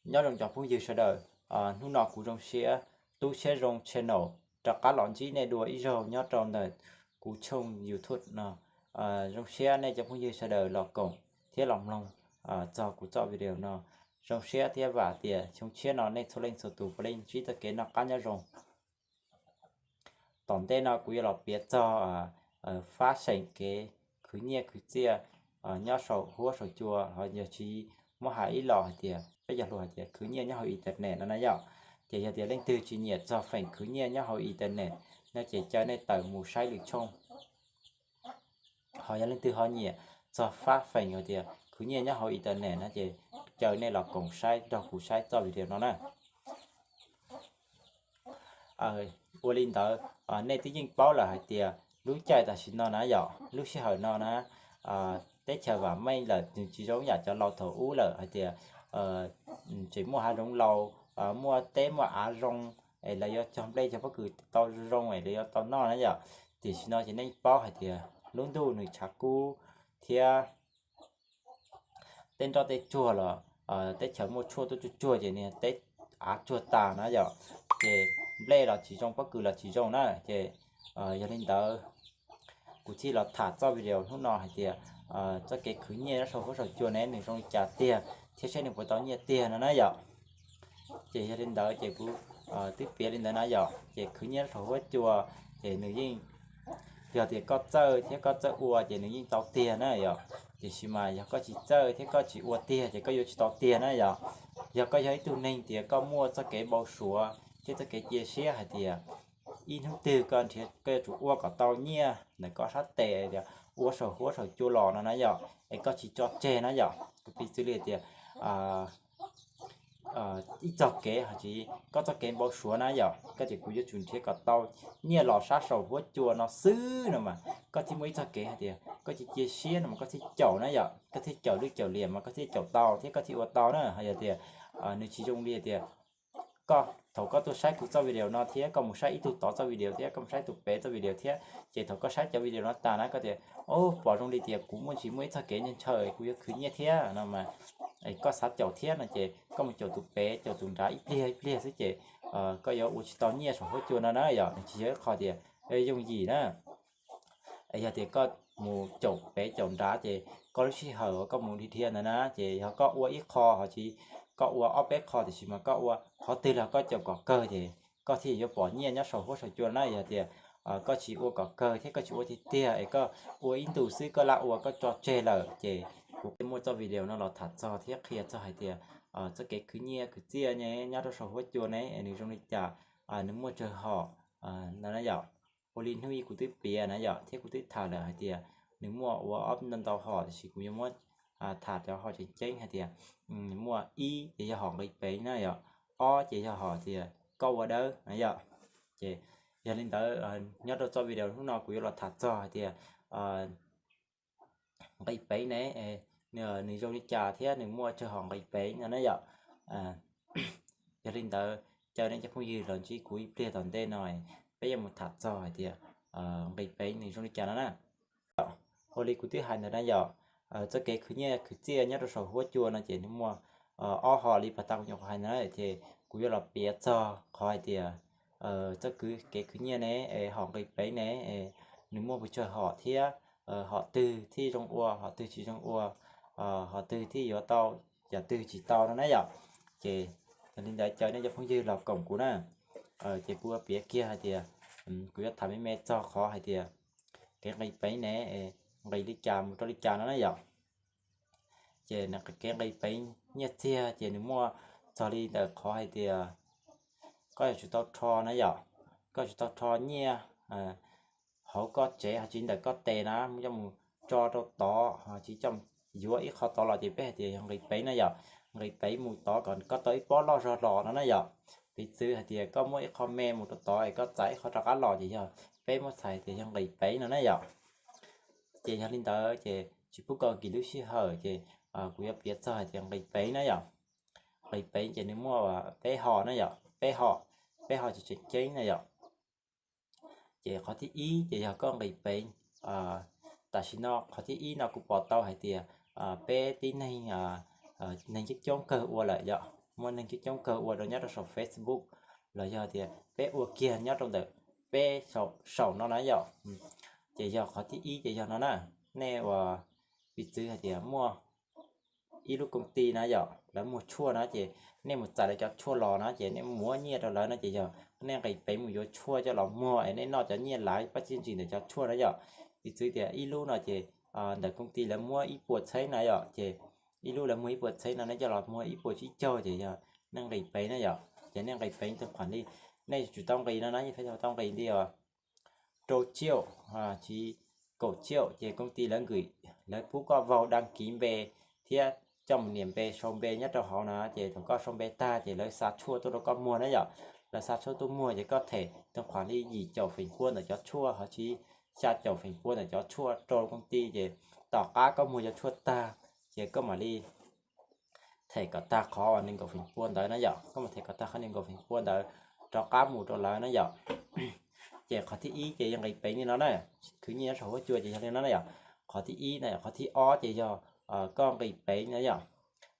Nyob zoo cov phooj ywg sawv daws, hnub no kuv Zoo Siab, Tub Siab Zoo Channel rov qab los ntsib nej dua ib zaug nyob rau ntawm kuv tshooj YouTube no. Zoo siab nej cov phooj ywg sawv daws los koom thiab los mloog txog kuv txoj video no. Zoo siab thiab vam tias xyoo tshiab no nej txhua leej txhua tus puav leej ntsib txoj kev noj qab nyob zoo. Tom ntej no kuv yuav los piav txog fab feem kev khwv nyiaj khwv txiaj nyob saum huab saum cua, ho yog tsis muab hais ib los hais tias peb cov hluas hais tias khwv nyiaj nyob hauv internet no na yom. Ces yog tias leej twg tsis nyiam txog feem khwv nyiaj nyob hauv internet no ces caw nej tawm mus saib lwm tshooj. Ho yog leej twg ho nyiam txog fab feem hais tias khwv nyiaj nyob hauv internet no ces caw nej los koom saib nrog kuv saib txoj video no na. Ua li ntawd, nej twb yeej paub lawm hais tias lub caij tam sim no na yom, lub sij hawm no na, teb chaws vam meej lawm, nws tsis zoo yam cov laus thaum ub lawm hais tias tseem muaj hav zoov laus, muaj teb muaj av zoo, es lawv yuav cog nplej cog pob kws tau zoo es lawv yuav tau noj na yom. Tiam sis no ces nej paub hais tias lub ntuj nws tshav kub thiab tej nroj tej tsuag los teb chaws muaj tshuaj tuaj tsuag tsuag ces niag teb av tsuag tas na yom, ces nplej los tsis zoo pob kws los tsis zoo na. Ces yog li ntawd kuv thiaj los tham txoj video hnub no hais tias txoj kev khwv nyiaj nyob saum huab saum cua ne nws zoo li cas tiag thiab seb nws puas tau nyiaj tiag no na yom. Ces yog li ntawd ces kuv twb piav li ntawd na yom, ces khwv nyiaj nyob saum huab cua ces nws yeej, yog tias koj txawj thiab koj txawj ua ces nws yeej tau tiag na yom. Tiam sis mas yog koj tsis txawj thiab koj tsis ua tiag ces koj yuav tsis tau tiag na yom. Yog koj yog ib tug neeg tias koj muaj txoj kev npau suav thiab txoj kev cia siab hais tias ib hnub twg koj nrhiav koj yuav tsum ua kom tau nyiaj ntawm koj sab tes tias ua saum huab saum cua los no na yom, es koj tsis tso tseg na yom. Kuv piv txwv li tias ib txoj kev ho tsis koj txoj kev npau suav na yom, koj tias kuv yuav tsum nrhiav kom tau nyiaj los sab saum huab cua no xwb no mas koj thiaj muaj ib txoj kev hais tias koj cia cia siab no mas koj thiaj caum na yom, koj thiaj caum lwj caum liam mas koj thiaj caum tau thiab koj thiaj ua tau na. Ho yog tias nws tsis zoo li tias koj thaum koj tuaj saib kuv txoj video no thiab koj mus saib ib tug tod txoj video thiab koj mus saib tus pem txoj video thiab, ces thaum koj saib cov video no tas na koj tias, o, pom zoo li tias kuv muaj tsis muaj ib txoj kev ntshaw kuv yuav khwv nyiaj thiab no mas koj xav caum thiab no ces koj mus caum tus pem caum tus nrad ib pliag ib pliag xwb ces koj yuav ua tsis tau nyiaj saum huab cua no na yom, nws tsis yog ib qho tias yooj yim na. Yog tias koj mus caum pem caum nrad ces koj lub sij hawm uas koj mus dhia dhia ntawd na ces yog koj ua ib qho ho tsis koj ua ob peb qho tiam sis mas koj ua qhov twg los koj caum kom kawg ces koj thiaj yuav pom nyiaj nyob saum huab saum cua na. Yog tias koj tsis ua kom kawg thiab koj tsis ua tiag tiag es koj ua ib ntus xwb koj lam ua koj tso tseg lawm ces kuv thiaj muaj txoj video no los tham txog thiab qhia txog hais tias txoj kev khwv nyiaj khwv txiaj nyob rau saum huab cua ne nws zoo li cas, nws muaj tsawg hom no na yom. Ua li hnub ib kuv twb piav na yom thiab kuv twb tham lawm hais tias nws muaj ua ob ntau ntau hom tiam sis kuv yuav muab tham cov hom tseem ceeb hais tias muaj ib ces yog hom nqis peev na yom, ob ces yog hom tias koj ua dawb na yom. Ces yog li ntawd nyob rau txoj video hnub no kuv yuav los tham txog hais tias nqis peev ne nws zoo li cas thiab nws muaj tsawg hom nqis peev no na yom. Yog li ntawd caw nej cov phooj ywg los ntsib kuv ib pliag tom ntej no, peb yuav mus tham txog hais tias nqis peev nws zoo li cas no na. Ua li kuv twb hais ntawd na yom, txoj kev khwv nyiaj khwv txiaj nyob rau saum huab cua no ces nws muaj ob hom li pas tas kuv nyuam qhuav hais ntawd na, ces kuv yuav los piav txog qhov hais tias txoj kev khwv nyiaj ne, hom nqis peev ne, nws muaj pes tsawg hom thiab hom twg thiaj zoo ua, hom twg tsis zoo ua, hom twg thiaj yuav tau, yam twg tsis tau no na yom. Ces yog li ntawd caw nej cov phooj ywg los koom kuv na. Ces kuv yuav piav kiag hais tias, kuv yuav tham me me txog qhov hais tias kev nqis peev ne, nqis li cas mus rau li cas no na yom. Ces kev nqis peev nyiaj txiag ces nws muaj txog li ntawm qhov hais tias koj yuav tsum tau rho na yom, koj yuav tsum tau rho nyiaj hauv koj tsev ho tsis ntawm koj tes na, coj mus tso rau tod ho tsis coj yuav ib qho tod los ces peb hais tias yog nqis peev na yom. Nqis peev mus tod kom koj tau ib pob loj zog los no na yom. Piv txwv hais tias koj muab ib qho me mus rau tod es koj txais ib qho rov qab los ces yog peb muab txhais tias yog nqis peev no na yom. Ces yog li ntawd ces tsis pub koj kis lub sij hawm ces kuv yuav piav txog hais tias nqis peev na yom. Nqis peev ces nws muaj peb hom na yom, peb hom, peb hom tseem ceeb na yom. Ces qhov thib ib ces yog koj nqis peev. Tam sim no qhov thib ib no kuv pom tau hais tias peb tib neeg, neeg coob coob kawg ua lawm yom. muaj neeg coob coob kawg ua rau nyob rau saum Facebook los yog tias peb ua kiag nyob rau ntawm peb saum no na yom. Ces yog qhov thib ib ces yog no na, nej ua, piv txwv hais tias muaj ib lub koom ti na yom, lawv muag tshuaj na ces nej mus txais lawv cov tshuaj los na ces nej muab nyiaj rau lawv no ces yog nej nqis peev mus yuav tshuaj coj los muag es nej noj cov nyiaj lav pab txiaj ntsim ntawm cov tshuaj na yom. Piv txwv tias ib lub no ces ntawm koom ti lawv muab ib puas txheeb na yom, ces ib lub lawv muag ib puas txheeb no nej coj los muag ib puas tsib caug ces yog nej nqis peev na yom. Ces nej nqis peev tau qhuas li, nej yuav tsum tau nqis no na, nej yuav tau nqis li rau tsiaum, tsis, kaum tsiaum ces koom ti lawv nqis, lawv pub koj vau dag kiv npe thiab coj mus nias npe sau npe nyob rau hauv na ces thaum koj sau npe tag ces lawv xa tshuaj tuaj rau koj muag na yom. Lawv xa tshuaj tuaj muag ces koj them tau qhuas li yim caum feem pua ntawm cov tshuaj ho tsis xya caum feem pua ntawm cov tshuaj rau koom ti ces tom qab koj muag cov tshuaj tag ces koj mam li them kom tag qhov uas nees nkaum feem pua ntawd na yom, koj mam them kom tag qhov nees nkaum feem pua ntawd rov qab mus rau lawv na yom. Ces qhov thib ib ces yog nqis peev li no na, khwv nyiaj nyob saum huab cua ces yog li no na yom. Qhov thib ib na, qhov thib ob ces yog koj nqis peev na yom,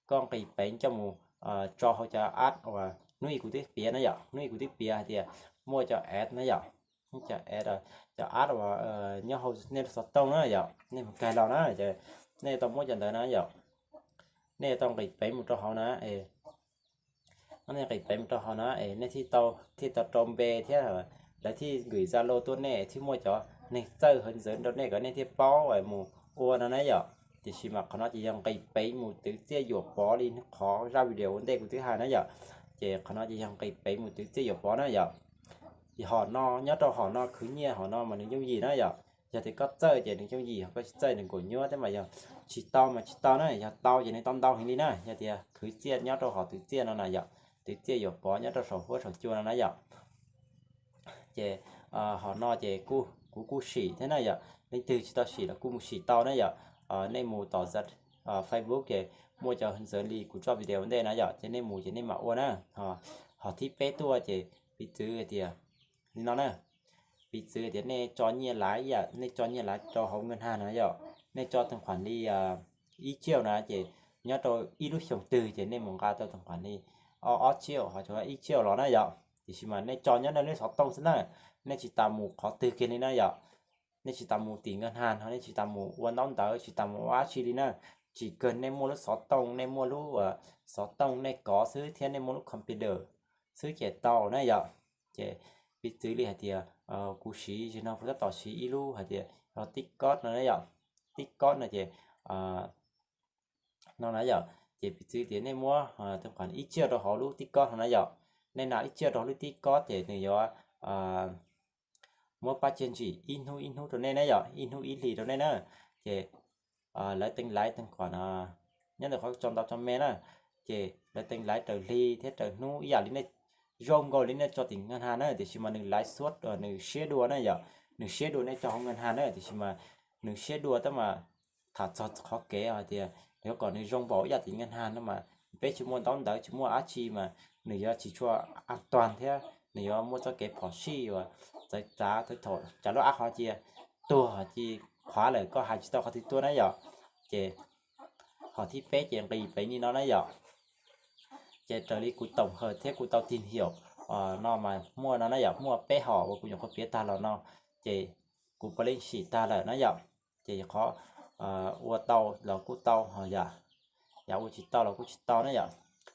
koj nqis peev coj mus tso hauv cov app uas hnub ib kuv twb piav na yom, hnub ib kuv twb piav hais tias muaj cov app na yom, cov app, cov app uas nyob hauv nej lub xov tooj na yom, nej mus kais los na, nej tau muab cov ntawd na yom, nej tau nqis peev mus rau hauv na, nej nqis peev mus rau hauv na es nej thiaj tau, thiaj tau rau npe thiab lawv thiaj nqis Zalo tuaj nej thiaj muaj cov neeg txawj hawv ntxawv rau nej kom nej thiaj paub mus ua no na yom. Tiam sis mas qhov no ces yog nqis peev mus twv txiaj yuam pov li qhov zaj video ua ntej kuv twb hais na yom. Ces qhov no ces yog nqis peev mus twv txiaj yuam pov na yom. Hom no, nyob rau hom no khwv nyiaj hom no mas nws yooj yim na yom. Yog tias koj txawj ces nws yooj yim, ho koj tsis txawj nws nkaum nyuaj thiab mas yog tsis tau mas tsis tau na, yog tau ces nws tau ntau heev li na. Yog tias khwv txiaj nyob rau hom twv txiaj no na yom, twv txiaj yuam pov nyob rau saum huab saum cua no na yom. Ces hom no ces kuv kuj sim thiab na yom, leej twg tsis tau sim los kuj mus sim tau na yom. Nej mus tom Facebook ces muaj cov ntxeev li kuv tso video ua ntej na yom, ces nej mus ces nej mam ua na. Hom thib peb tuaj ces piv txwv hais tias li no na, piv txwv tias nej tso nyiaj laiv, nej tso nyiaj laiv rau hauv nkaj haj na yom, nej tso tau qhuas li ib tsiaum na ces nyob rau ib lub xyoos twg ces nej mus nqa tau tau qhuas li ob tsiaum ho ib tsiaum los na yom. Tiam sis mas nej tso nyob nej lub xov tooj xwb na, nej tsis tas mus qhov twg kiag li na yom. Nej tsis tas mus tim nkaj haj no, nej tsis tas mus ua ntaub ntawv, tsis tas mus ua dab tsi li na. Tsis kawg nej muaj lub xov tooj, nej muaj lub xov tooj nej kov xwb thiab nej muaj lub computer xwb ces tau na yom. Ces piv txwv li hais tias kuv siv zaum no kuv tab tom siv ib lub hais tias yog TikTok no na yom. TikTok no ces no na yom, ces piv txwv tias nej muab tau qhuas ib tsiaum rau hauv lub TikTok no na yom. Nej nas ib tsiaum rau hauv lub TikTok ces nws yuav muab pab txiaj ntsim ib hnub ib hnub rau nej na yom, ib hnub ib hlis rau nej na. Ces lawv teev laiv tau qhuas no nyob ntawm qhov tso ntau tso me na, ces lawv teev laiv raws hli thiab raws hnub ib yam li nej zoo nkaus li nej tso tim nkaj haj na, tiam sis mas nws laiv xuab, nws siab dua na yom, nws siab dua nej tso hauv nkaj haj na, tiam sis mas nws siab dua tab mas tham txog qhov kev hais tias yuav kom nws zoo npaum ib yam tim nkaj haj no mas peb tsis muaj ntaub ntawv tsis muaj dab tsi mas nws yuav tsis tshua an toàn thiab nws yuav muaj txoj kev phom sij uas txawv txav thaum tsam lub app ho cia tuag ho cia qhuav lawm koj hais tsis tau qhov twg tuaj na yom. Ces hom thib peb ces nqis peev li no na yom. Ces raws li kuv tổng hợp thiab kuv tau tìm hiểu no mas muaj no na yom, muaj peb hom uas kuv nyuam qhuav piav tag los no, ces kuv puav leej sim tag lawm na yom. Ces qhov ua tau los kuj tau ho yam, yam ua tsis tau los kuj tsis tau na yom.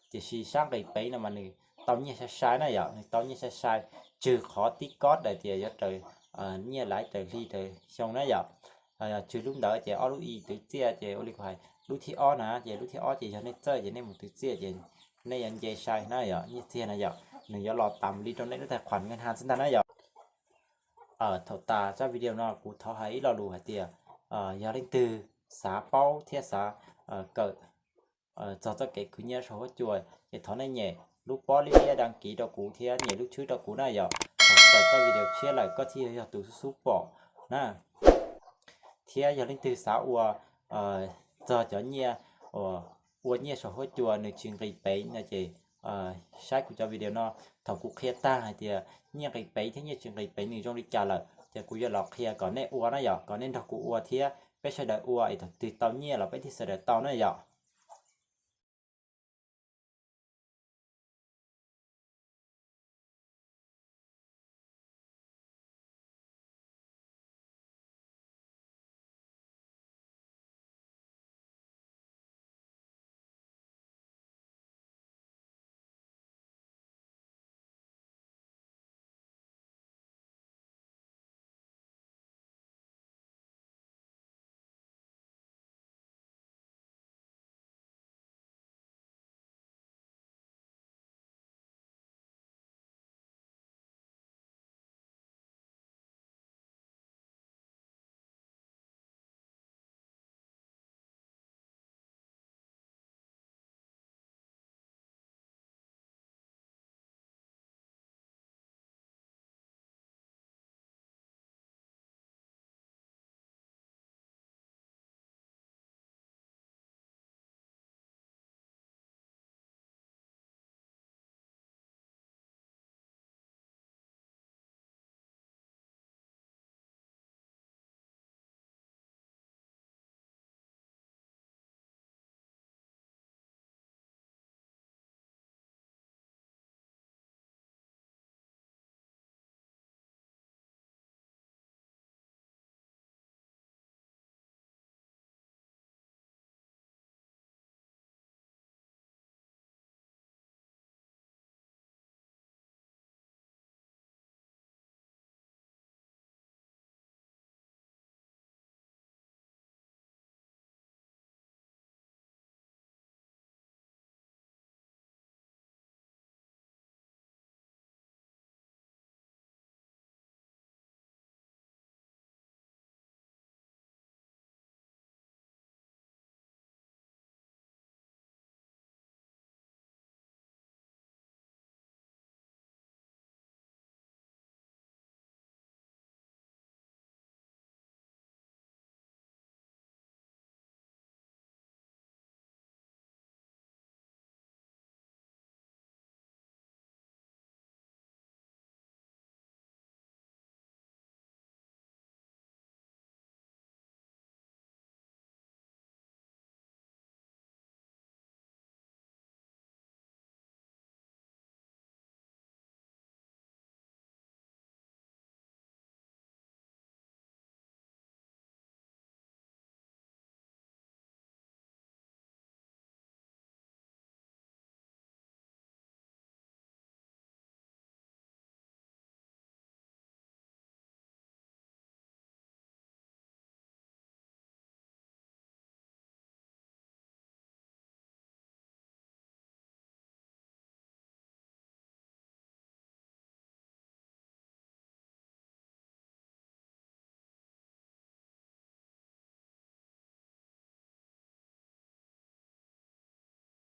Tiam sis sab nqis peev no mas nws tau nyiaj sai sai na yom, nws tau nyiaj sai sai, tswg qhov tib kob daim tias yuav raws nyiaj laiv raws hli raws xyoo na yom. Tswg lub ntawd ces ob lub i twv txiaj ces ua li kuv hais lub thib ob na, ces lub thib ob ces yog nej txawj ces nej mus twv txiaj ces nej yuav nce sai na yom, nyiaj txiag na yom, nws yuav los tas li rau nej lub tài khoản ngân hàng xwb ntag na yom. Thaum tas zaj video no kuv thov hais ib lo lus hais tias yog leej twg xav paub thiab xav kawm txog txoj kev khwv nyiaj saum huab cua ces thov nej nyem lub pob liab liab đăng ký rau kuv thiab nyem lub tswb rau kuv na yom. Thaum tawm txoj video tshiab lawm koj thiaj yog tus xub xub pom na. Thiab yog leej twg xav ua txog cov nyiaj uas ua nyiaj saum huab cua nws tsis nqis peev no ces saib kuv cov video no. Thaum kuv qhia tag hais tias nyiaj nqis peev thiab nyiaj tsis nqis peev nws zoo li cas lawm ces kuv yuav los qhia kom nej ua na yom, kom nej nrog kuv ua thiab peb sawv daws ua es thaum twg tau nyiaj los peb thiaj sawv daws tau na yom.